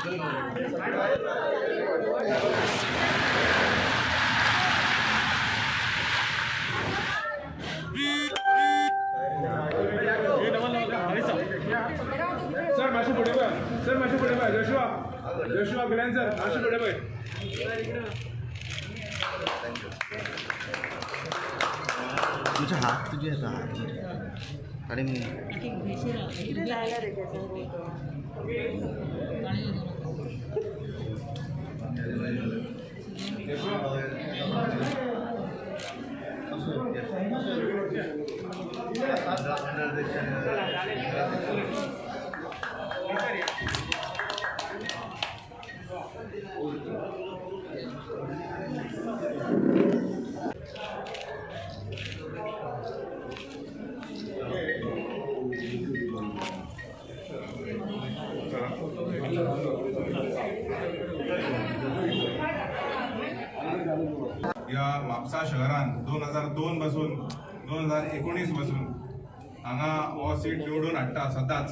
Sir मातशें फुडें पळय, सर मातशें फुडें पळय, जोशुआ जोशुआ ग्लॅन सर मातशें फुडें पळय. तुझे हात तुझे हात आणि ह्या म्हापसा शहरान 2002 पासून 2019 पासून हांगा हो सीट निवडून हाडटा सदांच.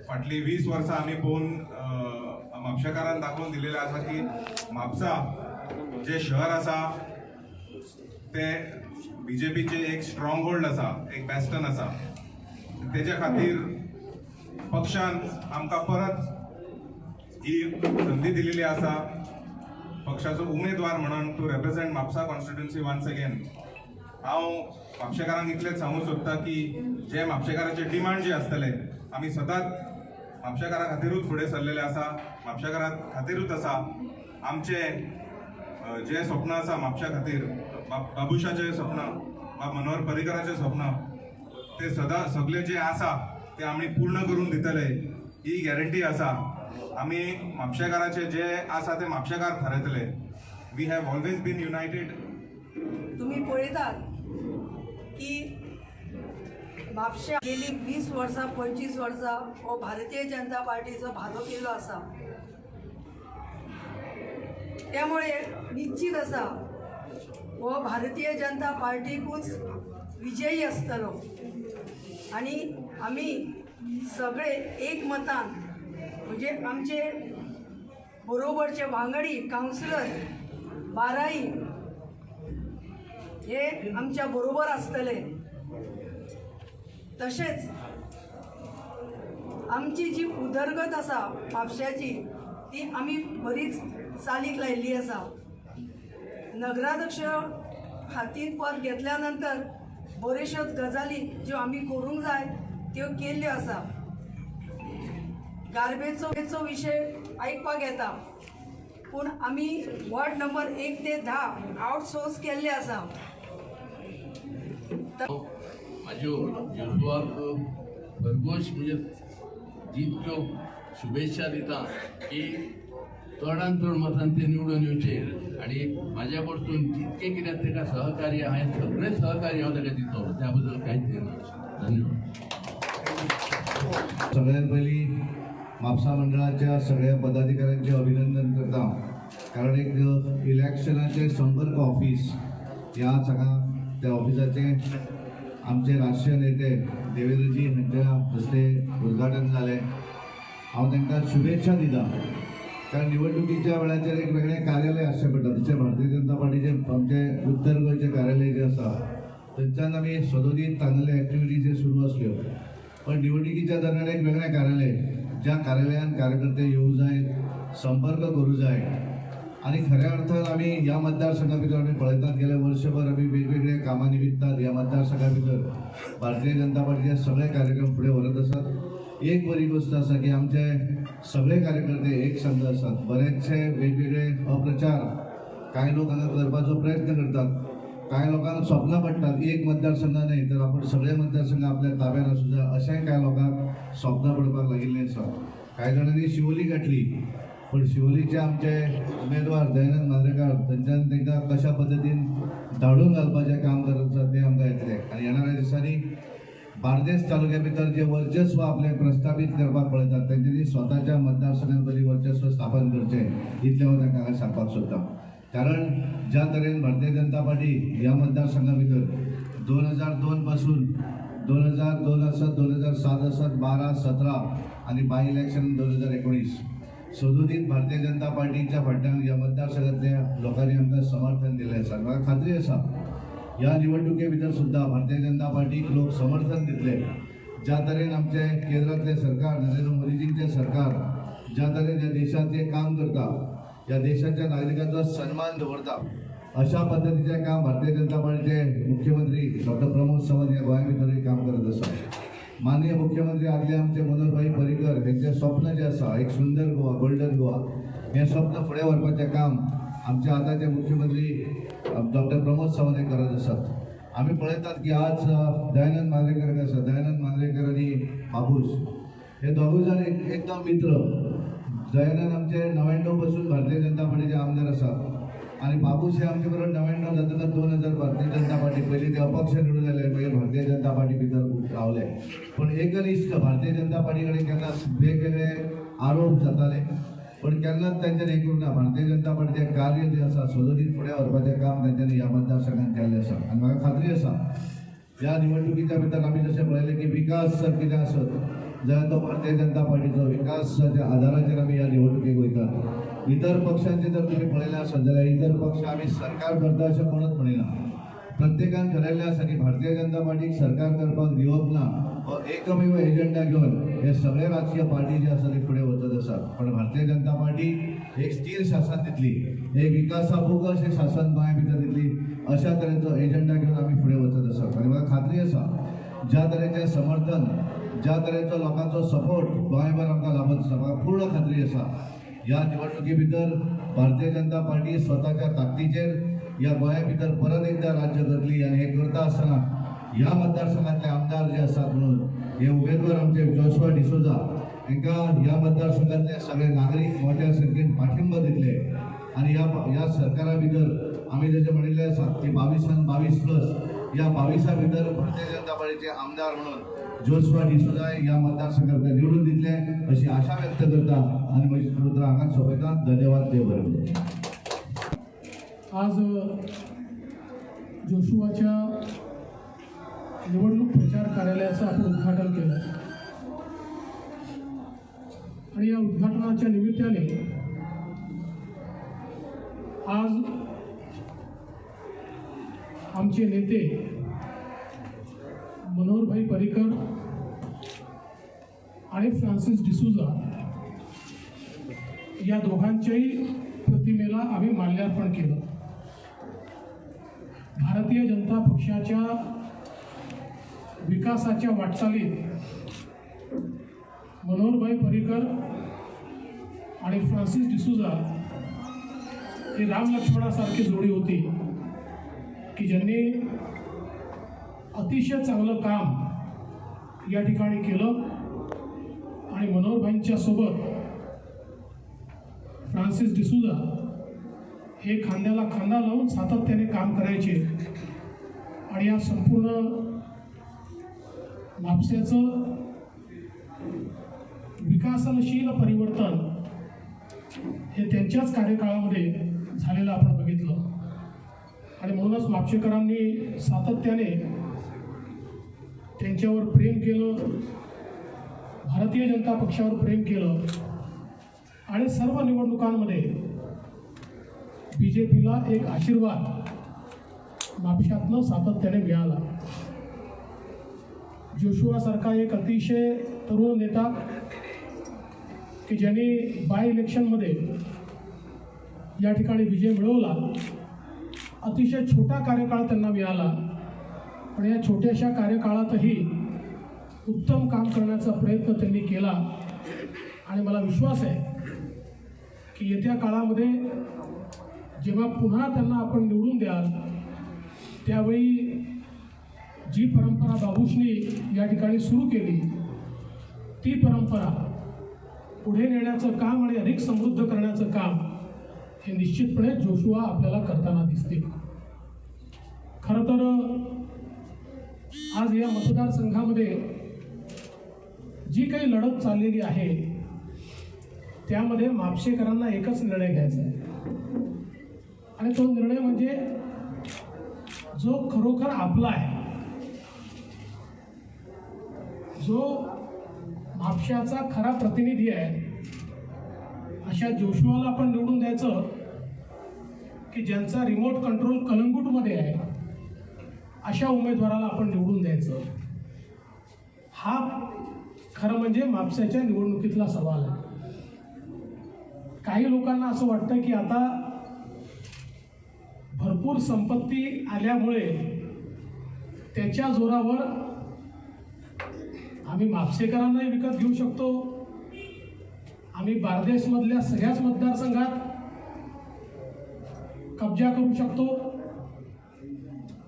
फाटलीं 20 वर्सां आमी पळोवन म्हापशेकारान दाखोवन दिलेलें आसा की म्हापसा जें शहर आसा तें बीजेपीचें एक स्ट्रॉंग होल्ड आसा, एक बॅस्टन आसा. तेज्या खातीर पक्षान आमकां परत ही संदी दिलेली आसा पक्षाचो उमेदवार म्हणून to represent Mapusa constituency once again. हांव म्हापशेकारांक इतलेंच सांगूंक सोदता की जे म्हापशेकाराचे डिमांड जे आसतले आमी सदांच म्हापशेकारा खातीरूच फुडें सरलेले आसा, म्हापशेकारा खातीरूच आसा. आमचे जे स्वप्न आसा म्हापशा खातीर, बाबुशाचें स्वप्न, बाब मनोहर पर्रीकराचें स्वप्न, ते सदां सगळे जे आसा ते आमी पूर्ण करून दितले ही गॅरंटी आसा. आमी म्हापशेकाराचे जे आसा ते म्हापशेकार थारायतले. We have always been united. तुम्ही पळयतात की म्हापशा गेली 20 वर्सां 25 वर्सां हो भारतीय जनता पार्टीचो भालो केल्लो आसा. त्यामुळे निश्चित आसा हो भारतीय जनता पार्टीकूच विजयी आसतलो आनी आमी सगळे एकमतान म्हणजे आमचे बरोबरचे वांगडी कावन्सिलर 12 हे आमच्या बरोबर आसतले. तशेंच आमची जी उदरगत आसा म्हापश्याची ती आमी बरीच चालीक लायिल्ली आसा. नगराध्यक्ष हातीन पद घेतल्या नंतर बऱ्योचश्योच गजाली ज्यो आमी करूंक जाय त्यो केल्ल्यो आसा. गार्बेजचो विशय आयकपाक येता पूण आमी वॉर्ड नंबर 1 ते 10 आउटसोर्स केल्ले आसा. म्हाज्यो जोशुआक भरघोस म्हणजे जितक्यो शुभेच्छा दिता की चडान चड मतान ते निवडून येवचे आनी म्हाज्या कडसून जितकें कितें ताका सहकार्य हांवें सगळें सहकार्य हांव ताका दितलो, त्या बद्दल कांयच हें ना. धन्यवाद. सगळ्यात पयलीं म्हापसा मंडळाच्या सगळ्या पदाधिकाऱ्यांचे अभिनंदन करता, कारण एक इलेक्शनाचें संपर्क ऑफीस ह्या हांगा त्या ऑफिसाचें आमचे राष्ट्रीय नेते देवेंद्रजी हांच्या हस्ते उद्घाटन जालें. हांव तांकां शुभेच्छा दिता, कारण निवडणुकीच्या वेळाचेर एक वेगळें कार्यालय आसचें पडटा. जशें भारतीय जनता पार्टीचें आमचें उत्तर गोंयचें कार्यालय जें आसा थंयच्यान आमी सदोदीत तांगेले एक्टिविटीज जे सुरू आसल्यो, पण निवडणुकीच्या दरम्यान एक वेगळें कार्यालय ज्या कार्यालयान कार्यकर्ते येवं जाय, संपर्क करूं जाय. आनी खऱ्या अर्थान आमी ह्या मतदारसंघा भितर आमी पळयतात गेले वर्सभर आमी वेगवेगळ्या कामां निमित्तान ह्या मतदारसंघा भितर भारतीय जनता पार्टीचे सगळे कार्यक्रम फुडें व्हरत आसात. एक बरी गोश्ट आसा की आमचे सगळे कार्यकर्ते एक संघ आसात. बरेचशे वेगवेगळे अप्रचार कांय लोक हांगा करपाचो प्रयत्न करतात, कांय लोकांक स्वप्नां पडटात एक मतदारसंघ न्हय तर आपण सगळे मतदारसंघ आपल्या ताब्यात आसूं जाय अशेंय कांय लोकांक स्वप्नां पडपाक लागिल्लीं आसा. कांय जाणांनी शिवोली गांठली, पण शिवोलीचे आमचे उमेदवार दयानंद मांद्रेकार तांच्यान तांकां कशा पद्दतीन धाडून घालपाचें काम करत आसा तें आमकां येतलें. आनी येणाऱ्या दिसांनी बार्देस तालुक्या भितर जे वर्चस्व आपलें प्रस्थापीत करपाक पळयतात तेंच्यांनी स्वताच्या मतदारसंघात पयलीं वर्चस्व स्थापन करचें इतलें हांव तांकां हांगा सांगपाक सोदता. कारण ज्या तरेन भारतीय जनता पार्टी ह्या मतदारसंघा भितर 2002 पासून 2002 आसत, 2007 आसत, 12, 17 आनी बाय इलेक्शन 2019 सदोदीत भारतीय जनता पार्टीच्या फाटल्यान ह्या मतदारसंघातल्या लोकांनी आमकां समर्थन दिलें आसा. म्हाका खात्री आसा ह्या निवडणुके भितर सुद्दां भारतीय जनता पार्टीक लोक समर्थन दितले. ज्या तरेन आमचे केंद्रांतलें सरकार, नरेंद्र मोदीजींचें सरकार ज्या तरेन ह्या देशाचें काम करता, ह्या देशाच्या नागरिकांचो सन्मान दवरता, अशा पद्दतीचें काम भारतीय जनता पार्टीचे मुख्यमंत्री डॉक्टर प्रमोद सावंत ह्या गोंया भितरूय काम करत आसा. माननीय मुख्यमंत्री आदले आमचे मनोहरभाई पर्रीकर हेंचें स्वप्न जें आसा, एक सुंदर गोवा, गोल्डन गोवा, हें स्वप्न फुडें व्हरपाचें काम आमचे आतांचे मुख्यमंत्री डॉक्टर प्रमोद सावंत हे करत आसात. आमी पळयतात की आज दयानंद मांद्रेकर आसा, दयानंद मांद्रेकर आनी बाबूश हे दोगूय जाण एकदम मित्र. दयानंद आमचे 99 पासून भारतीय जनता पार्टीचे आमदार आसात आनी बाबूश हे आमचे बरोबर 99 जातकच 2000 भारतीय जनता पार्टी पयलीं ते अपक्ष निवडून आयले, मागीर भारतीय जनता पार्टी भितर रावले. पण एकनिश्ठ भारतीय जनता पार्टी कडेन केन्ना वेगवेगळे आरोप जाताले पण केन्नाच तेंच्यांनी हें करूंक ना. भारतीय जनता पार्टीचें कार्य जें आसा सदोदीत फुडें व्हरपाचें काम तेंच्यांनी ह्या मतदारसंघात केल्लें आसा. आनी म्हाका खात्री आसा ह्या निवडणुकीच्या भितर आमी जशें पळयलें की विकास जर कितें आसत जाल्यार तो भारतीय जनता पार्टीचो विकासाच्या आदाराचेर आमी ह्या निवडणुकेक वयतात. इतर पक्षांचे जर तुमी पळयलें आसत जाल्यार इतर पक्ष आमी सरकार करता अशें कोणूच म्हणिना. प्रत्येकान ठरयल्लें आसा की भारतीय जनता पार्टीक सरकार करपाक दिवप ना हो एकमेव एजंडा घेवन हे सगळे राजकीय पार्टी जे आसा ते फुडें वचत आसात. पण भारतीय जनता पार्टी एक स्थिर शासन दितली, एक विकासाभूक अशें शासन गोंया भितर दितली, अशा तरेचो एजंडा घेवन आमी फुडें वचत आसात. आनी म्हाका खात्री आसा ज्या तरेचें समर्थन, ज्या तरेचो लोकांचो सपोर्ट गोंयभर आमकां लाभत आसा, म्हाका पूर्ण खात्री आसा ह्या निवडणुके भितर भारतीय जनता पार्टी स्वताच्या ताकदीचेर ह्या गोंया भितर परत एकदा राज्य करतली. आनी हें करता आसतना ह्या मतदारसंघातले आमदार जे आसात म्हणून हे उमेदवार आमचे जोशुआ डिसोजा हांकां ह्या मतदारसंघातले सगळे नागरीक मोठ्या संख्येन पाठिंबो दितले. आनी ह्या सरकारा भितर आमी जशें म्हणिल्लें आसा की 22 प्लस ह्या 22 भितर भारतीय जनता पार्टीचे आमदार म्हणून जोशुआ डिसोजा ह्या मतदारसंघात निवडून दितले अशी आशा व्यक्त करता आनी म्हजी उतरां हांगाच सोंपयता. धन्यवाद. देव बरें करूं. आज जोशुआच्या निवडणूक प्रचार कार्यालयाचं आपण उद्घाटन केलं आणि या उद्घाटनाच्या निमित्ताने आज आमचे नेते मनोहरभाई पर्रीकर आणि फ्रान्सिस डिसोजा या दोघांच्याही प्रतिमेला आम्ही माल्यार्पण केलं. भारतीय जनता पक्षाच्या विकासाच्या वाटचालीत मनोहरभाई पर्रीकर आणि फ्रान्सिस डिसोजा ही राम लक्ष्मणासारखी जोडी होती की ज्यांनी अतिशय चांगलं काम या ठिकाणी केलं आणि मनोहरभाईंच्या सोबत फ्रान्सिस डिसोजा हे खांद्याला खांदा लावून सातत्याने काम करायचे आणि या संपूर्ण म्हापश्याचं विकासनशील परिवर्तन हे त्यांच्याच कार्यकाळामध्ये झालेलं आपण बघितलं. आणि म्हणूनच म्हापशेकरांनी सातत्याने त्यांच्यावर प्रेम केलं, भारतीय जनता पक्षावर प्रेम केलं आणि सर्व निवडणुकांमध्ये बीजेपीला एक आशीर्वाद म्हापशातनं सातत्याने मिळाला. जोशुआसारखा एक अतिशय तरुण नेता की ज्यांनी बाय इलेक्शनमध्ये या ठिकाणी विजय मिळवला, अतिशय छोटा कार्यकाळ त्यांना मिळाला, पण या छोट्याशा कार्यकाळातही उत्तम काम करण्याचा प्रयत्न त्यांनी केला. आणि मला विश्वास आहे की येत्या काळामध्ये जेव्हा पुन्हा त्यांना आपण निवडून द्याल त्यावेळी जी परंपरा बाबूशनी या ठिकाणी सुरू केली ती परंपरा पुढे नेण्याचं काम आणि अधिक समृद्ध करण्याचं काम हे निश्चितपणे जोशुआ आपल्याला करताना दिसतील. खरं तर आज या मतदारसंघामध्ये जी काही लढत चाललेली आहे त्यामध्ये म्हापशेकरांना एकच निर्णय घ्यायचा आहे आणि तो निर्णय म्हणजे जो खरोखर आपला आहे, जो म्हापशाचा खरा प्रतिनिधी आहे अशा जोशुआला आपण निवडून द्यायचं की ज्यांचा रिमोट कंट्रोल कलंगूटमध्ये आहे अशा उमेदवाराला आपण निवडून द्यायचं? हा खरं म्हणजे म्हापशाच्या निवडणुकीतला सवाल आहे. काही लोकांना असं वाटतं की आता भरपूर संपत्ती आल्यामुळे त्याच्या जोरावर आम्ही म्हापसेकरांनाही विकत घेऊ शकतो, आम्ही बारदेशमधल्या सगळ्याच मतदारसंघात कब्जा करू शकतो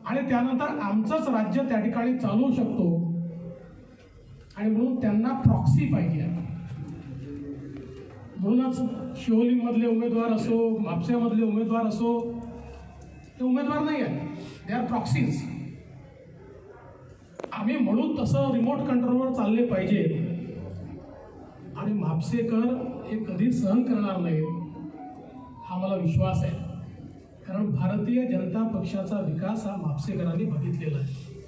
आणि त्यानंतर आमचंच राज्य त्या ठिकाणी चालवू शकतो आणि म्हणून त्यांना प्रॉक्सी पाहिजे. म्हणूनच शिवोलीमधले उमेदवार असो, म्हापशामधले उमेदवार असो, ते उमेदवार नाही आहेत, they are proxies. आम्ही म्हणून तसं रिमोट कंट्रोलवर चालले पाहिजे आणि म्हापसेकर हे कधी सहन करणार नाहीत हा मला विश्वास आहे, कारण भारतीय जनता पक्षाचा विकास हा म्हापसेकरांनी बघितलेला आहे.